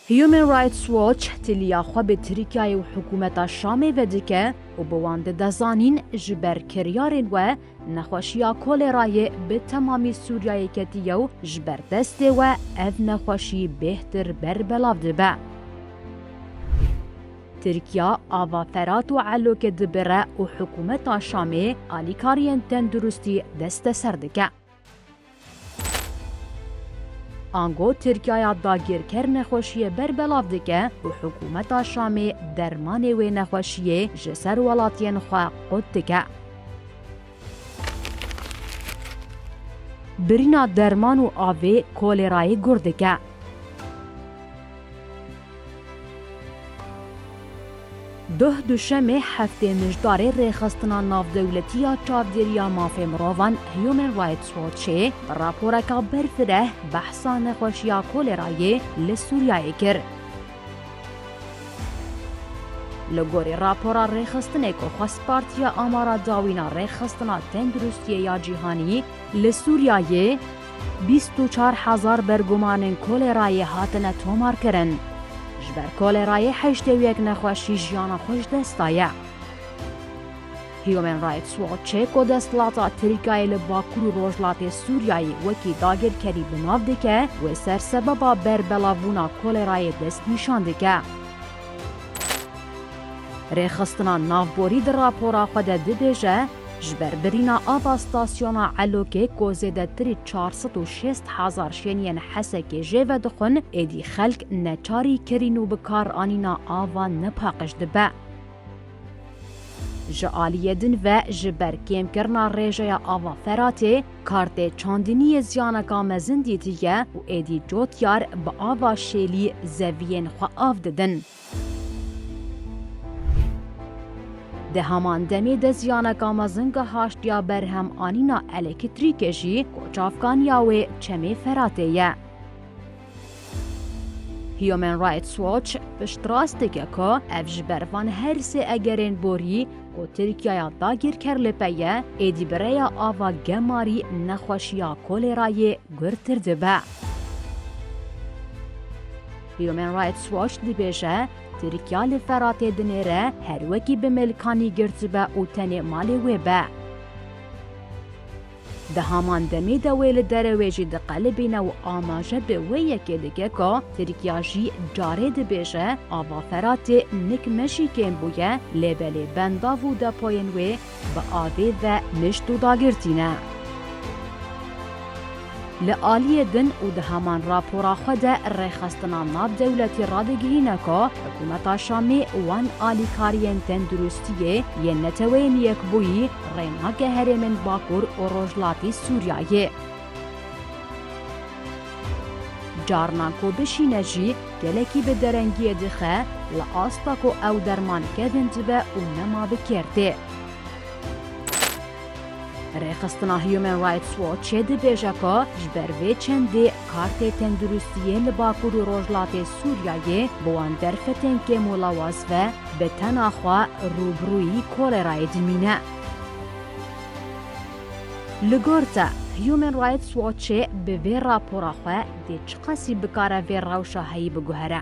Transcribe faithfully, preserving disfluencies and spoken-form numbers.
Human Rights Watch tiliya xwe bi Tirkiyeyê û hikûmeta Şamê vedike û bi wan dide zanîn, ji ber kiryarên we nexweşiya kolêrayê bi temamî Sûriyeyê ketiye û ji ber destê we ev nexweşî bêhtir ber belav dibe. Tirkiya ava Ferat û Elokê dibire û hikûmeta Şamê alîkariyên tenduristî desteser dike. Ango Tirkiyaya dagirker nexweşiyê ber belav dike û hikûmeta Şamê dermanê wê nexweşiyê ji ser welatiyên xwe qut dike. Birîna derman û avê kolêrayê gur dike. Duh Duşemê heftê mijdarê Rêxistina Navdewletî ya Çavdêriya Mafê Mirovan Human Rights Watchê bi raporeka berfireh behsa nexweşiya kolêrayê li Sûriyeyê kir. Li gorî rapora rêxistinê ku xwest Partiya Amara Dawîna Rêxistina Tenduristiyê ya Cîhanî, li Sûriyeyê bîst û çar hezar bergumanên kolêrayê hatine tomarkirin. Ji ber kolêrayê heştê û yek nexweşî jiyana xwe ji dest daye. Human Rights Watchê ku desthilata Tirkiyeyê li Bakur û Rojhilatê Sûriyeyê wekî dagirkerî bi nav dike, wê ser sebeba berbelavbûna kolêrayê destnîşan dike. Rêxistina Navborî di rapora xwe de dibêje, ji ber birîna ava stasyona Elokê ku zêdetirî çar sed û şêst hezar şêniyên Hesekê jê vedixwin, êdî xelk neçarî kirîn û bikaranîna ava nepaqij dibe. Ji aliyê din ve ji ber kêmkirina rêjeya ava Feratê, kartê çandiniyê ziyaneka mezin dîtiye û êdî cotyar bi ava şêlî zeviyên xwe av didin. Di heman demê de ziyaneka mezin gihaştiya berhemanîna elektrîkê jî ku çavkaniya wê çemê Feratê ye. Human Rights Watch piştrast dike ku ev ji ber van her sê egerên borî ku Tirkiyaya dagirker li pey e, êdî bi rêya ava gemarî nexweşiya kolêrayê gurtir dibe. Human Rights Watch dibêje, Tirkiya li Feratê dinêre her wekî bi milkanî girtibe û tenê malê wê be. Di heman demê de wê li derewê jî diqelibîne û amaje bi wê yekê dike ku Tirkiya jî carê dibêje, ava Feratê nik me jî kêm bûye, lê belê bendav û depoyên wê bi avê ve mişt û dagirtî ne. Li aliyê din û di heman rapora xwe de Rêxistina Navdewletî radigihîne ku hikûmeta Şamê wan alîkariyên tenduristiyê yên Neteweyên Yekbûyî rê nake herêmên Bakur û Rojhilatî Sûriyeyê. Carna ku bişîne jî gelekî bi derengiyê dixe, li asta ku ew derman kevin dibe û nema bi kêr tê. Rêxistina Human Rights Watchê dibêje ku ji ber vê çendê kartê tenduristiyê li Bakur û Rojhilatê Sûriyeyê bi wan derfetên kêm û lawaz ve bi tena xwe rûbirûyî kolêrayê dimîne. Li gor te, Human Rights Watchê bi vê rapora xwe dê çiqasî bikare vê rewşa heyî biguhere?